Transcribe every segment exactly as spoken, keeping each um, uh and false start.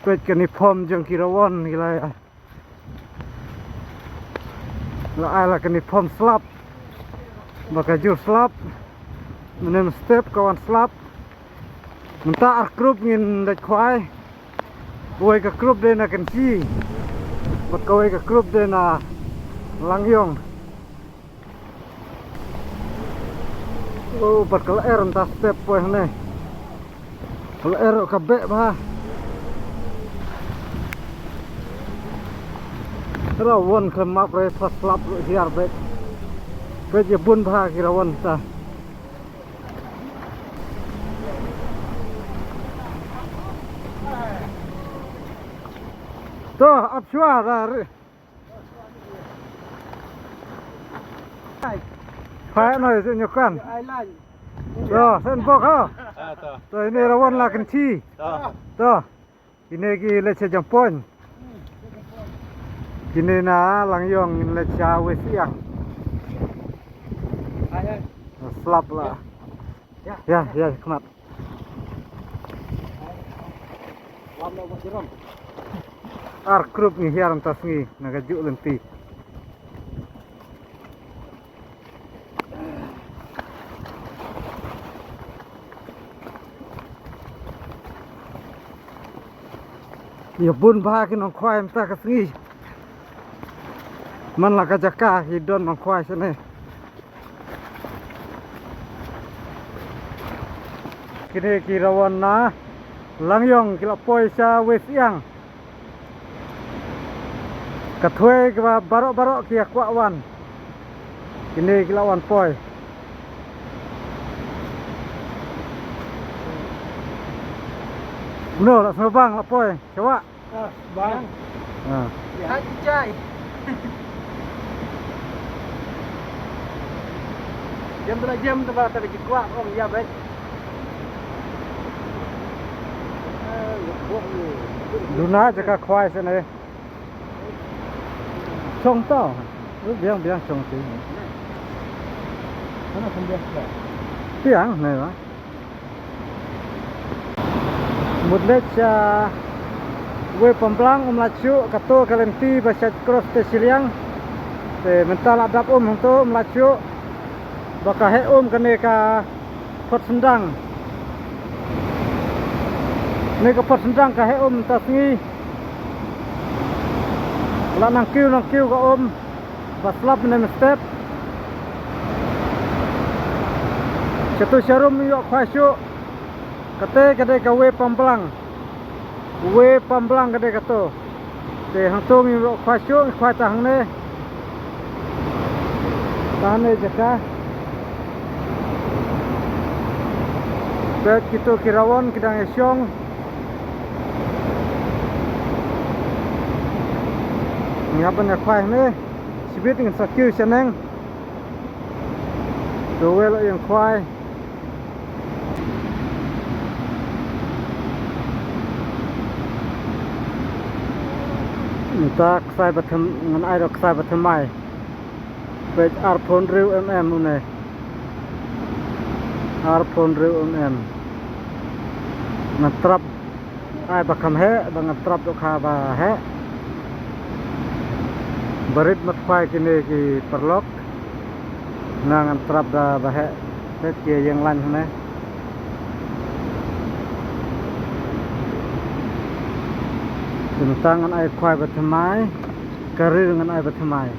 Peit kane form jong ki rawon ki la, la ai la kane form slap. Ba ka jur slap. Mynne mynstep ka wan slap. Mynta ar group ngin leit khwai. Kawei ka group dei na Kynshi bad kawei ka group dei na Langiong. Oh, bad ka lyer mynta step poi hangne. Ka lyer ka beh bha. Rawon khlem map re, pha slap ruh hiar beh. Peit ïa bun bha ki rawon ta. To, ap shuwa da re. Phai noi se nyukan. To, sen bok ha. Ah, to. To, ine rawon la Kynshi. To. To. Kine ki leit sha Jampon. Kine na Langiong ngin leit sha West Siang. Slap la. Ïa, ïa, khmat. Ar group ngi hiar mynta sngi na ka juh lynti. Ïa bun bha ki nongkhwai mynta ka sngi. Man la ka jaka ki don nongkhwai shane. Kine ki rawon na Langiong ki la poi sha West Siang. Ka thwei kaba baroh baroh ki ïa kwah wan. Kine ki la wan poi. No, la sngewbang la poi. Sngewbha. Ah, bang. Ah. Hai, jai. Jem tu la jem tu ba ta ki kwah ong ïa bek. Duna jaka khwai sene. Chong tau. Biang biang chong ti. Biang ne ba. Mut leit sha Wei Pamblang um lait shuh, kato ka lynti ba shait cross te shiliang. Te mynta la dap um hangto um lait shuh. Ba ka heh um kane ka Phot Syndang. Kane ka Phot Syndang ka heh um mynta sngi. La nang kiew nang kiew ka um. Ba slap mynne mynstep. Shato sharum ïoh khwai shuh. Kate ka dei ka Wei Pamblang. Wei Pamblang ka dei kato. Te hangto ngi ïoh khwai shuh, ngi khwai ta hangne. Ta hangne jaka. Peit kito ki rawon ki dang ïa shong. Ngi hap ban ïa khwai hangne. Shibit ngin sa kiew shaneng. To wei la ïeng khwai. Mynta ksai ba them, ngan ai da ksai ba thymmai. Peit arphew hynriew mm une. Arphew hynriew mm. Ngan trap ai ba kham heh, ba ngan trap dohkha ba heh. Ba rit mat khwai kine ki paralok. Ngan trap da ba heh. Peit ki ïeng lain hangne. Te mynta ngan ai khwai ba thymmai. Ka rir ngan ai ba thymmai.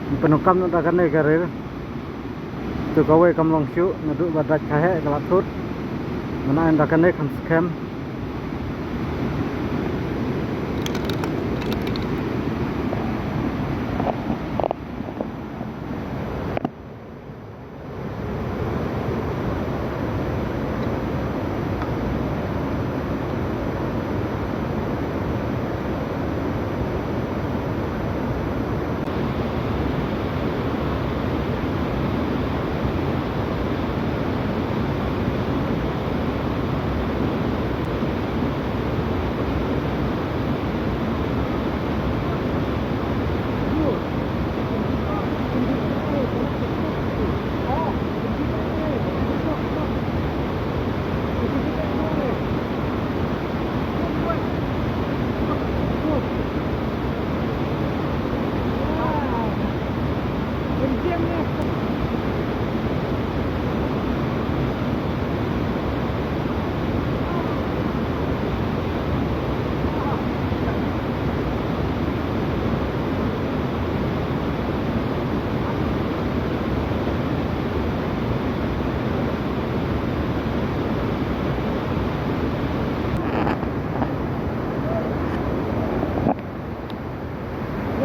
Ngan pyndonkam noh da kane ka rir. To kawei kam long shuh, naduh ba dait ka heh ka la thut. Ngan ai da kane kham skhem.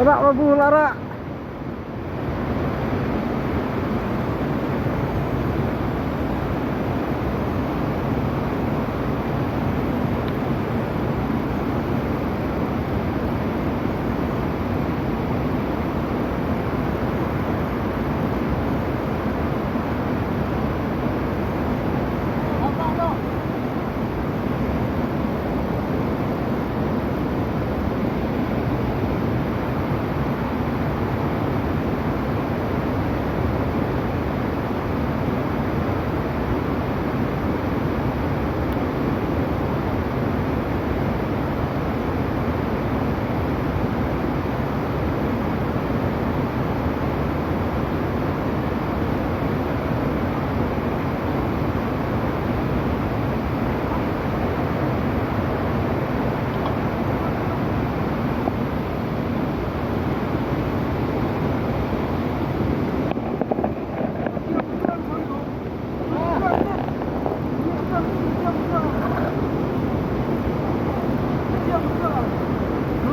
Rah babu la rah.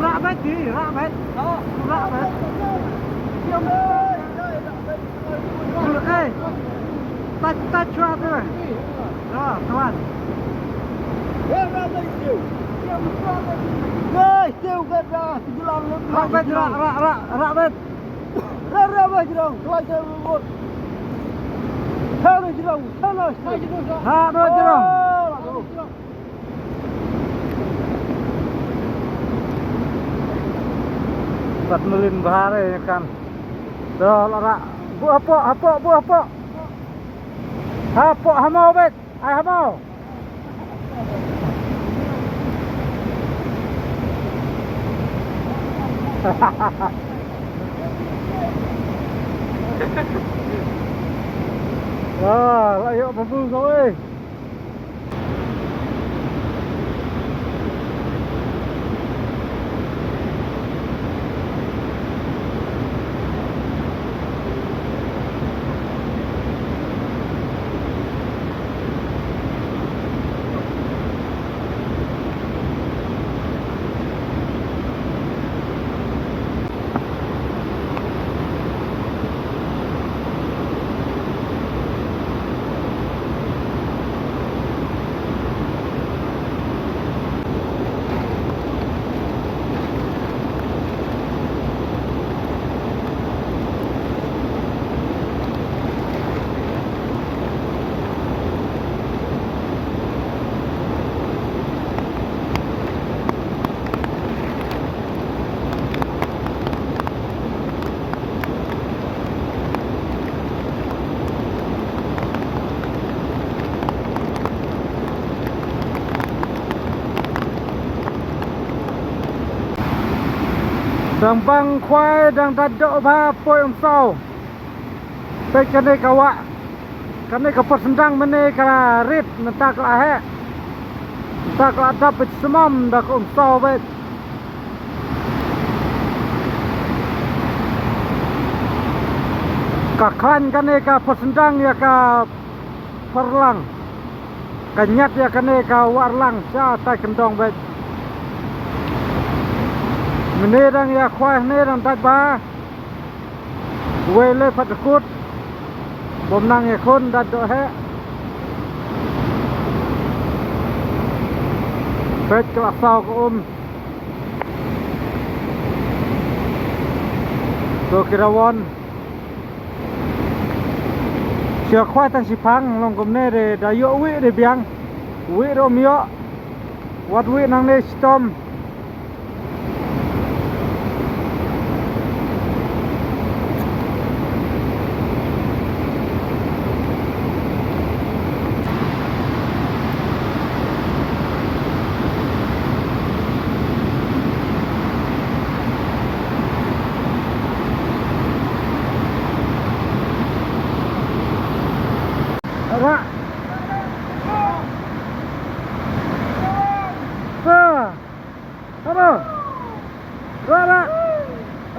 Rah beit, rah beit. Rah beit. Ê, touch, touch rah tu. Rah, tuan. Rah beit, rah, rah, rah, rah beit. Rah, rah beit, rah. Rah beit, rah. Pat mlien bha re kan. To la rah. Buh hapoh, hapoh, buh hapoh. Hapoh hamo beit. Ai hamo. Ah, la ïoh pynbun ko eh. Dang bang khwai dang dat doh bha poi Umsaw. Peit kane ka wah. Kane ka por syndang mynne ka rit mynta ka la heh. Mynta ka la dap beit symam da ka Umsaw beit. Ka khlaiñ kane ka por syndang ïa ka Rlang. Ka ñiat ïa kane ka Wah Rlang sha tai kyndong beit. Mynne dang ïa khwai hangne dang dait bha. Wei lei pat kut. Bym nang ïakhun dat doh heh. Peit ka la saw ka um. To ki rawon. Sha khwai tang shiphang long kumne de da ïoh wih de biang. Wih de um ïoh. Wat wih nangne shitom. Rah. Ha. Hamo. Rah, rah.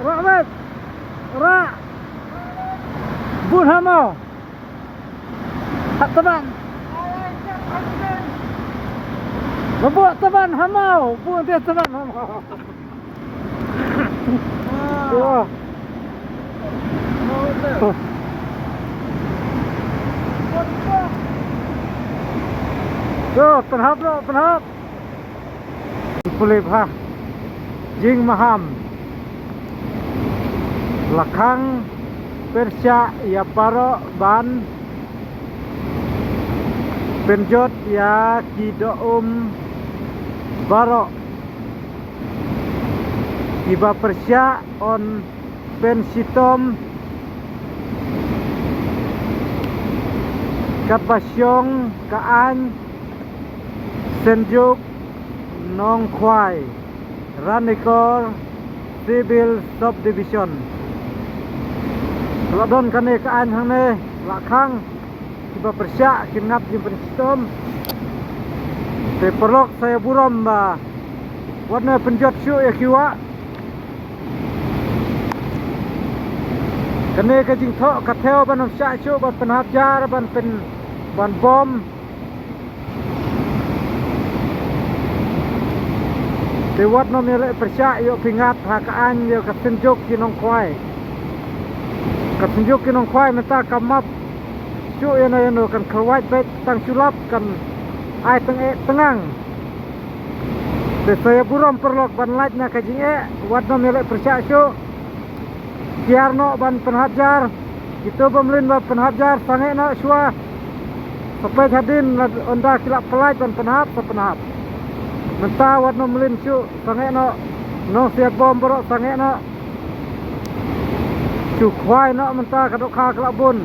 Rah beit. Rah. Bun hamo. Hat teman. Bun teman hamo. Bun dia teman hamo. Yo. Yo, pynhap noh, pynhap. Pule bha. Jingmaham. La khang pyrshah ïa baroh ban pynjot ïa ki doh um baroh. Kiba pyrshah yn pynshitom katba shong ka aiñ Synjuk Nongkhwai, Ranikor Civil Subdivision. La don kane ka aiñ hangne, la khang kiba pyrshah kin ngap jingpynshitom. Te paralok sa ïa burom ba wat nang pynjot shuh ïa ki wah. Kane ka jingthoh ka thew ban ym shah shuh ban pynhap jar ban pyn ban bom. Te wat nang ïaleh pyrshah ïoh pyngat ha ka aiñ ïa ka Synjuk ki Nongkhwai. Ka Synjuk ki Nongkhwai mynta ka map shuh ïano ïano kan kyrwat beit tang shu lap kan ai tang eh tang ang. Te sa ïa burom paralok ban lait na ka jingeh, wat nang ïaleh pyrshah shuh. Kiar noh ban pynhap jar. Kito ba mlien ban pynhap jar, sangeh noh shuwa. Sa peit hadien lada ynda ki la pynlait ban pynhap, sa pynhap. Mynta wat nang mlien shuh, sangeh noh. Nongsiat bom baroh sangeh noh. Shu khwai noh mynta ka dohkha ka la bun.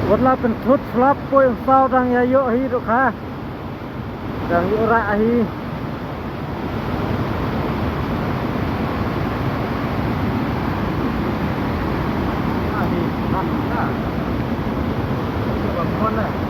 Wat la pynthut slap poi, ym saw dang ïa ïoh hi dohkha. Dang ïoh rah hi. Ah, hi, rah na. Bang mon na.